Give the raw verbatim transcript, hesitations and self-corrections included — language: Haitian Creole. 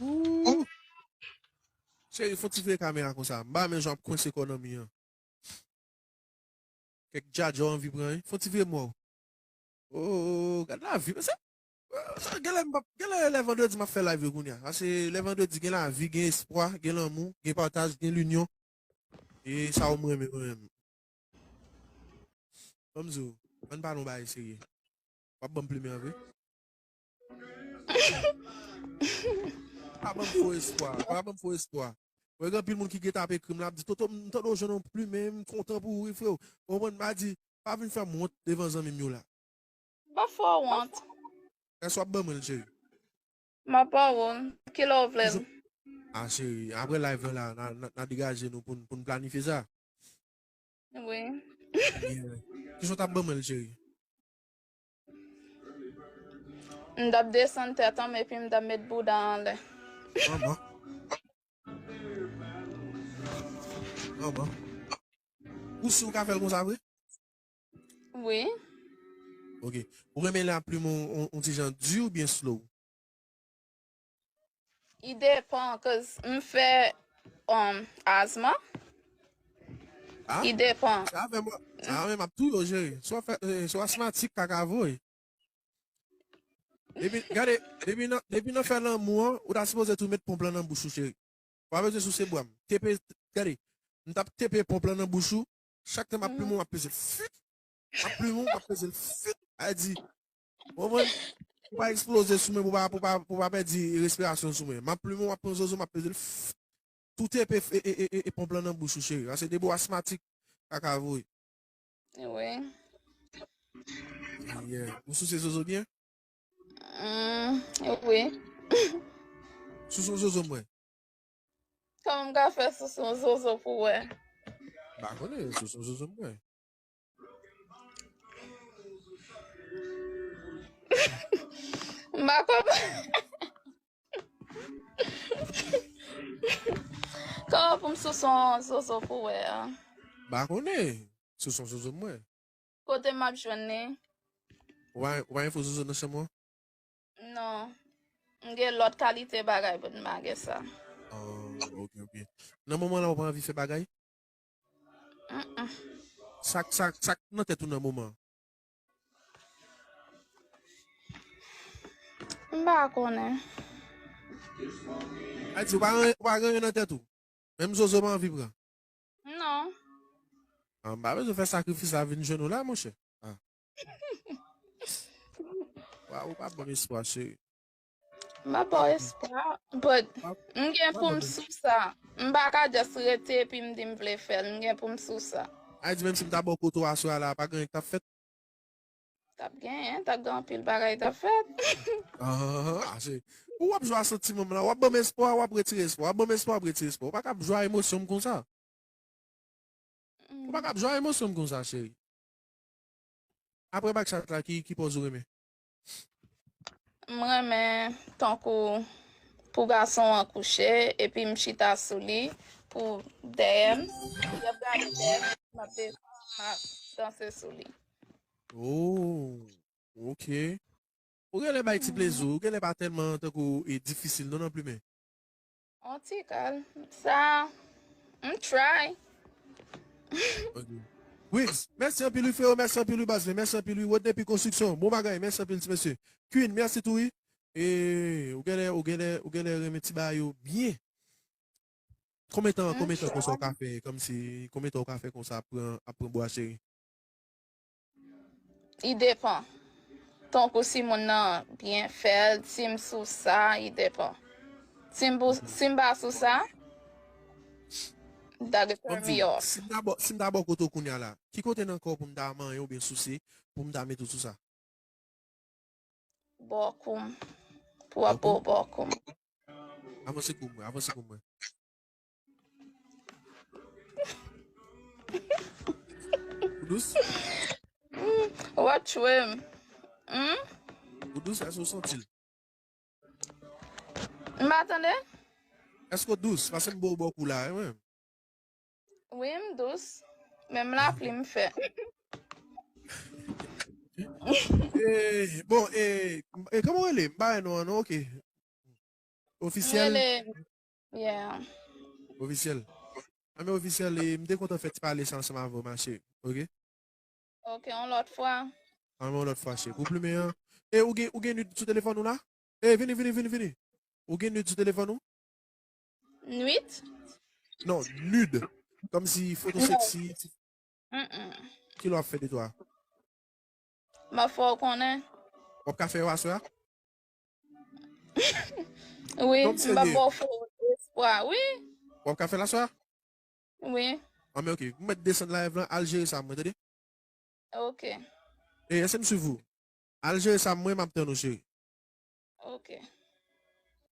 Ooh. Cheri, fè yon ti vire kamera konsa. M pa renmen jan w ap kwense kò nan mi an. Kèk djadja w anvi pran, wi. Fè yon ti vire mò. Oh, gad lavi, mesye. Genlè m p ap, genlè lè vandredi m ap fè live yo kounye a. Paske lè vandredi gen lavi, gen espwa, gen lanmou, gen pataj, gen linyon. E sa yo m renmen mwen menm. Ban m di w, ann pale yon bagay serye. W ap ban m plimen an vre? Pa ban m fo espwa, pa ban m fo espwa. Mwen gen anpil moun ki gentan ap ekri m la, ap di, "Toto, m tande w jwenn yon plimen, m kontan pou ou wi, freo." Ou konprann? M a di, "Pa vin fè m wont devan zanmi m yo la." Pa fè w wont. Èske w ap ban mwen l, cheri? M ap ba w l. Kilè w vle l? Ah, cheri, apre live lan la, n a, n a, n a degaje nou pou n, pou n planifye sa. Wi. Yeah. Kijan w t ap ban mwen l, cheri? M t ap desann tèt an m epi m t ap met bouda an anlè. Manman. Manman. Ou si w ka fè l konsa vre? Wi. Ok. Ou renmen lè ap plim ou, ou, ou ti jan di oubyen slow? I depan, cause m fè, um, azma. Ah? I depan. Sa fè mwen, sa menm ap touye w, cheri. Si w fè, eh, si w asmatik, kaka voye. Depi, gade, depi nan, depi nan fè lanmou an, ou ta sipoze tou met ponp lan nan bouch ou, cheri. Ou pa bezwen souse bwa m. Tepe, gade, m t ap tepe ponp lan nan bouch ou. Chak tan m ap plim ou, m ap peze l. Fit! M ap plim ou, m ap peze l. Fit! A di, ou konprann? Pou pa eksploze sou mwen, pou pa, pou pa, pou pa pèdi respirasyon sou mwen. M ap plim ou, m ap pran zozo, m ap peze l. Fit! Tou tepe e, e, e, e, e ponp lan nan bouch ou, cheri. Paske depi w asmatik, kaka voye. Wi. Yeah. Ou souse zozo byen? Mm, wi. Souse yon zozo m wè. Kòman m ka fè souse yon zozo pou wè? M pa konnen, souse yon zozo m wè. M pa konprann. Kòman pou m souse yon zozo pou wè a? M pa konnen. Souse yon zozo m wè. Kote m ap jwenn li? Ou pa, ou pa gen fo zozo nan chanm ou an? Non. M gen lòt kalite bagay, but m pa gen sa. Oh, ok, ok. Nan moman la, ou pa anvi fè bagay? Mm-mm. Sa, sa, sa k nan tèt ou nan moman an? M pa konnen. A di, ou pa, ou pa gen anyen nan tèt ou? Menm zozo pa anvi pran? Non. Ah, m pa bezwen fè sakrifis la vin jwenn ou la, monchè. Ah. Wa, ou pa ban m espwa, cheri. M pa ba w espwa, but m gen pou m sou sa. M pa ka just rete epi m di m vle fè l. M gen pou m sou sa. A di, menm si m ta ba w kote w aswè a la, pa gen anyen k t ap fèt? T ap genyen, t ap gen anpil bagay t ap fèt. Ah, ah, ah, ah, se, ou w ap jwe a santiman m la, w ap ban m espwa, w ap retire espwa, w ap ban m espwa, w ap retire espwa. Ou pa ka ap jwe a emosyon m konsa. Ou pa ka ap jwe a emosyon m konsa, cheri. Apre Backchat la, ki, ki pòz ou renmen? M renmen tankou pou gason an kouche, epi m chita sou li, pou dèyè m, y ap gade dèyè m, m ap de-, m ap danse sou li. Oh, ok. Ou genlè bay ti plezi, ou genlè pa tèlman tankou e difisil non nan plimen. On ti kal. Sa, m try. Ok. Wiggs, mèsi anpil wi, freo, mèsi anpil wi, baz mwen, mèsi anpil wi, Rodney P Konstriksyon, bon bagay, mèsi anpil, ti mesye. Queen, mèsi tou wi. E, ou genlè, ou genlè, ou genlè renmen ti bagay yo byen. Konbyen tan, konbyen tan konsa ou ka fè, kòmsi, konbyen tan ou ka fè konsa ap pran, ap pran bwa, cheri? I depan. Tankou si moun nan byen fè l, si m sou sa, i depan. Si m pou, si m pa sou sa, m ta gen turn me off. Si m ta bò, si m ta bò kote w kounye a la, ki kote nan kò w pou m ta manyen oubyen souse, pou m ta mete w sou sa? Bò kou m. Pou w ap bò, bò kou m. Avanse kou mwen, avanse kou mwen. Ou dous? Mm, w ap tchwe m. Mm? Ou dous, èske w santi l? M pa tande? Èske w dous? Paske m bo w bò kou la, wi. Wi, m dous. Menm lapli m fè. Eh, bon, eh, eh, kòman w rele? M pa wè non an, non, ok. Ofisyèl? Yeah. Ofisyèl. Anben, ofisyèl, e, m te kontan fè ti pale sa ansanm avè w, ma cheri. Ok? Ok, yon lòt fwa. Anben, yon lòt fwa, cheri. Pou plimen an. E, ou gen, ou gen nud sou telefòn ou la? E, vini, vini, vini, vini. Ou gen nud sou telefòn ou? Nwit? Non, nud. Kòmsi foto seksi. Mm-mm. Ki lè w ap fè de twa? M ap fè w konnen. W ap ka fè yo aswè a? Wi, Kòm m ap serye. ba w fo espwa, wi. W ap ka fè l aswè a? Wi. Anben, ok. M mèt desann live lan, al jere sa mwen, tande? Ok. E, èske m swiv ou? Al jere sa mwen, m ap tann ou, cheri. Ok.